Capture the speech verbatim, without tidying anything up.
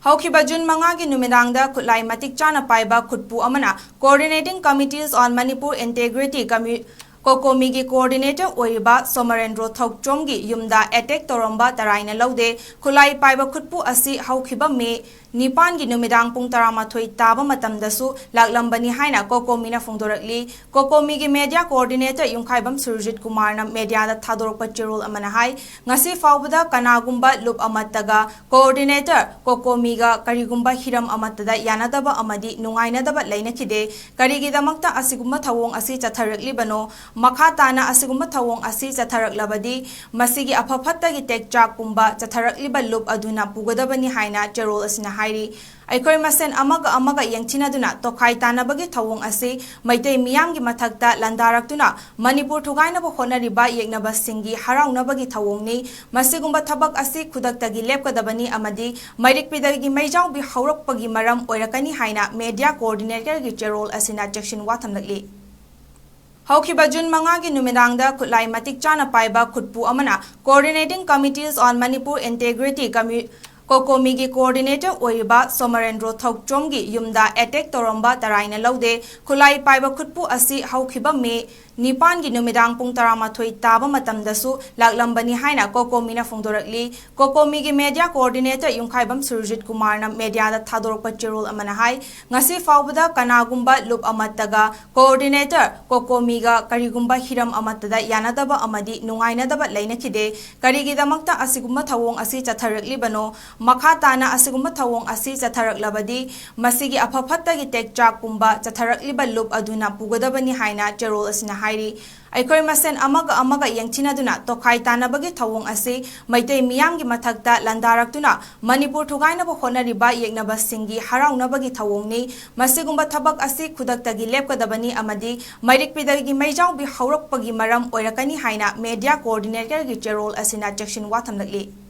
ꯍꯧꯈꯤꯕ ꯖꯨꯟ ꯃꯉꯥꯒꯤ ꯅꯨꯃꯤꯗꯥꯡꯗ ꯈꯨꯠꯂꯥꯏ ꯃꯇꯤꯛ ꯆꯥꯅ ꯄꯥꯏꯕ ꯈꯨꯠꯄꯨ ꯑꯃꯅ Coordinating Committees on Manipur Integrity Commu- COCOMI ꯒꯤ coordinator ꯑꯣꯏꯔꯤꯕ ꯁꯣꯃꯔꯦꯟꯗ꯭ꯔꯣ ꯊꯧꯆꯣꯝꯒꯤ ꯌꯨꯝꯗ attack ꯇꯧꯔꯝꯕ ꯇꯔꯥꯏꯅ ꯂꯧꯗꯦ꯫ ꯈꯨꯠꯂꯥꯏ ꯄꯥꯏꯕ ꯈꯨꯠꯄꯨ ꯑꯁꯤ ꯍꯧꯈꯤꯕ ꯃꯦ ꯅꯤꯄꯥꯟꯒꯤ ꯅꯨꯃꯤꯗꯥꯡ ꯄꯨꯡ ꯇꯔꯥꯃꯥꯊꯣꯏ ꯇꯥꯕ ꯃꯇꯝꯗꯁꯨ ꯂꯥꯛꯂꯝꯕꯅꯤ ꯍꯥꯏꯅ COCOMI ꯅ ꯐꯣꯡꯗꯣꯔꯛꯂꯤ꯫ COCOMI ꯒꯤ media coordinator ꯌꯨꯝꯈꯥꯏꯕꯝ ꯁꯨꯔꯖꯤꯠ ꯀꯨꯃꯥꯔꯅ media ꯗ ꯊꯥꯗꯣꯔꯛꯄ ꯆꯦꯔꯣꯜ ꯑꯃꯅ ꯍꯥꯏ, ꯉꯁꯤ ꯐꯥꯎꯕꯗ ꯀꯅꯥꯒꯨꯝꯕ ꯂꯨꯞ ꯑꯃꯠꯇꯒ coordinator COCOMI ꯒ ꯀꯔꯤꯒꯨꯝꯕ ꯍꯤꯔꯝ ꯑꯃꯠꯇꯗ ꯌꯥꯅꯗꯕ ꯑꯃꯗꯤ ꯅꯨꯡꯉꯥꯏꯅꯗꯕ ꯂꯩꯅꯈꯤꯗꯦ꯫ ꯀꯔꯤꯒꯤꯗꯃꯛꯇ ꯑꯁꯤꯒꯨꯝꯕ ꯊꯧꯑꯣꯡ ꯑꯁꯤ ꯆꯠꯊꯔꯛꯂꯤꯕꯅꯣ? ꯃꯈꯥ ꯇꯥꯅ ꯑꯁꯤꯒꯨꯝꯕ ꯊꯧꯑꯣꯡ ꯑꯁꯤ ꯆꯠꯊꯔꯛꯂꯕꯗꯤ ꯃꯁꯤꯒꯤ ꯑꯐ ꯐꯠꯇꯒꯤ ꯇꯦꯛꯆꯥꯛ ꯄꯨꯝꯕ ꯆꯠꯊꯔꯛꯂꯤꯕ ꯂꯨꯞ ꯑꯗꯨꯅ ꯄꯨꯒꯗꯕꯅꯤ ꯍꯥꯏꯅ ꯆꯦꯔꯣꯜ ꯑꯁꯤꯅ ꯍꯥꯏꯔꯤ꯫ ꯑꯩꯈꯣꯏ ꯃꯁꯦꯟ ꯑꯃꯒ ꯑꯃꯒ ꯌꯦꯡꯊꯤꯅꯗꯨꯅ ꯇꯣꯈꯥꯏ ꯇꯥꯅꯕꯒꯤ ꯊꯧꯑꯣꯡ ꯑꯁꯤ ꯃꯩꯇꯩ ꯃꯤꯌꯥꯝꯒꯤ ꯃꯊꯛꯇ ꯂꯥꯟꯗꯥꯔꯛꯇꯨꯅ ꯃꯅꯤꯄꯨꯔ ꯊꯨꯒꯥꯏꯅꯕ ꯍꯣꯠꯅꯔꯤꯕ ꯌꯦꯛꯅꯕꯁꯤꯡꯒꯤ ꯍꯔꯥꯎꯅꯕꯒꯤ ꯊꯧꯑꯣꯡꯅꯤ꯫ ꯃꯁꯤꯒꯨꯝꯕ ꯊꯕꯛ ꯑꯁꯤ ꯈꯨꯗꯛꯇꯒꯤ ꯂꯦꯞꯀꯗꯕꯅꯤ ꯑꯃꯗꯤ ꯃꯩꯔꯤꯛ ꯄꯤꯗꯜꯒꯤ ꯃꯩꯖꯥꯎꯕꯤ ꯍꯧꯔꯛꯄꯒꯤ ꯃꯔꯝ ꯑꯣꯏꯔꯛꯀꯅꯤ ꯍꯥꯏꯅ media coordinator ꯒꯤ ꯆꯦꯔꯣꯜ ꯑꯁꯤꯅ ꯆꯦꯛꯁꯤꯟ ꯋꯥ ꯊꯝꯂꯛꯂꯤ꯫ ꯍꯧꯈꯤꯕ ꯖꯨꯟ ꯃꯉꯥꯒꯤ ꯅꯨꯃꯤꯗꯥꯡꯗ ꯈꯨꯠꯂꯥꯏ ꯃꯇꯤꯛ ꯆꯥꯅ ꯄꯥꯏꯕ ꯈꯨꯠꯄꯨ ꯑꯃꯅ Coordinating Committees on Manipur Integrity Commu- COCOMI ꯒꯤ coordinator ꯑꯣꯏꯔꯤꯕ ꯁꯣꯃꯔꯦꯟꯗ꯭ꯔꯣ ꯊꯧꯆꯣꯝꯒꯤ ꯌꯨꯝꯗ attack ꯇꯧꯔꯝꯕ ꯇꯔꯥꯏꯅ ꯂꯧꯗꯦ꯫ ꯈꯨꯠꯂꯥꯏ ꯄꯥꯏꯕ ꯈꯨꯠꯄꯨ ꯑꯁꯤ ꯍꯧꯈꯤꯕ ꯃꯦ ꯅꯤꯄꯥꯟꯒꯤ ꯅꯨꯃꯤꯗꯥꯡ ꯄꯨꯡ ꯇꯔꯥꯃꯥꯊꯣꯏ ꯇꯥꯕ ꯃꯇꯝꯗꯁꯨ ꯂꯥꯛꯂꯝꯕꯅꯤ ꯍꯥꯏꯅ COCOMI ꯅ ꯐꯣꯡꯗꯣꯔꯛꯂꯤ꯫ COCOMI ꯒꯤ media coordinator ꯌꯨꯝꯈꯥꯏꯕꯝ ꯁꯨꯔꯖꯤꯠ ꯀꯨꯃꯥꯔꯅ media ꯗ ꯊꯥꯗꯣꯔꯛꯄ ꯆꯦꯔꯣꯜ ꯑꯃꯅ ꯍꯥꯏ, ꯉꯁꯤ ꯐꯥꯎꯕꯗ ꯀꯅꯥꯒꯨꯝꯕ ꯂꯨꯞ ꯑꯃꯠꯇꯒ coordinator COCOMI ꯒ ꯀꯔꯤꯒꯨꯝꯕ ꯍꯤꯔꯝ ꯑꯃꯠꯇꯗ ꯌꯥꯅꯗꯕ ꯑꯃꯗꯤ ꯅꯨꯡꯉꯥꯏꯅꯗꯕ ꯂꯩꯅꯈꯤꯗꯦ꯫ ꯀꯔꯤꯒꯤꯗꯃꯛꯇ ꯑꯁꯤꯒꯨꯝꯕ ꯊꯧꯑꯣꯡ ꯑꯁꯤ ꯆꯠꯊꯔꯛꯂꯤꯕꯅꯣ? ꯃꯈꯥ ꯇꯥꯅ ꯑꯁꯤꯒꯨꯝꯕ ꯊꯧꯑꯣꯡ ꯑꯁꯤ ꯆꯠꯊꯔꯛꯂꯕꯗꯤ ꯃꯁꯤꯒꯤ ꯑꯐ ꯐꯠꯇꯒꯤ ꯇꯦꯛꯆꯥꯛ ꯄꯨꯝꯕ ꯆꯠꯊꯔꯛꯂꯤꯕ ꯂꯨꯞ ꯑꯗꯨꯅ ꯄꯨꯒꯗꯕꯅꯤ ꯍꯥꯏꯅ ꯆꯦꯔꯣꯜ ꯑꯁꯤꯅ ꯍꯥꯏꯔꯤ꯫ ꯑꯩꯈꯣꯏ ꯃꯁꯦꯟ ꯑꯃꯒ ꯑꯃꯒ ꯌꯦꯡꯊꯤꯅꯗꯨꯅ ꯇꯣꯈꯥꯏ ꯇꯥꯅꯕꯒꯤ ꯊꯧꯑꯣꯡ ꯑꯁꯤ ꯃꯩꯇꯩ ꯃꯤꯌꯥꯝꯒꯤ ꯃꯊꯛꯇ ꯂꯥꯟꯗꯥꯔꯛꯇꯨꯅ ꯃꯅꯤꯄꯨꯔ ꯊꯨꯒꯥꯏꯅꯕ ꯍꯣꯠꯅꯔꯤꯕ ꯌꯦꯛꯅꯕꯁꯤꯡꯒꯤ ꯍꯔꯥꯎꯅꯕꯒꯤ ꯊꯧꯑꯣꯡꯅꯤ꯫ ꯃꯁꯤꯒꯨꯝꯕ ꯊꯕꯛ ꯑꯁꯤ ꯈꯨꯗꯛꯇꯒꯤ ꯂꯦꯞꯀꯗꯕꯅꯤ ꯑꯃꯗꯤ ꯃꯩꯔꯤꯛ ꯄꯤꯗꯜꯒꯤ ꯃꯩꯖꯥꯎꯕꯤ ꯍꯧꯔꯛꯄꯒꯤ ꯃꯔꯝ ꯑꯣꯏꯔꯛꯀꯅꯤ ꯍꯥꯏꯅ media coordinator ꯒꯤ ꯆꯦꯔꯣꯜ ꯑꯁꯤꯅ ꯆꯦꯛꯁꯤꯟ ꯋꯥ ꯊꯝꯂꯛꯂꯤ꯫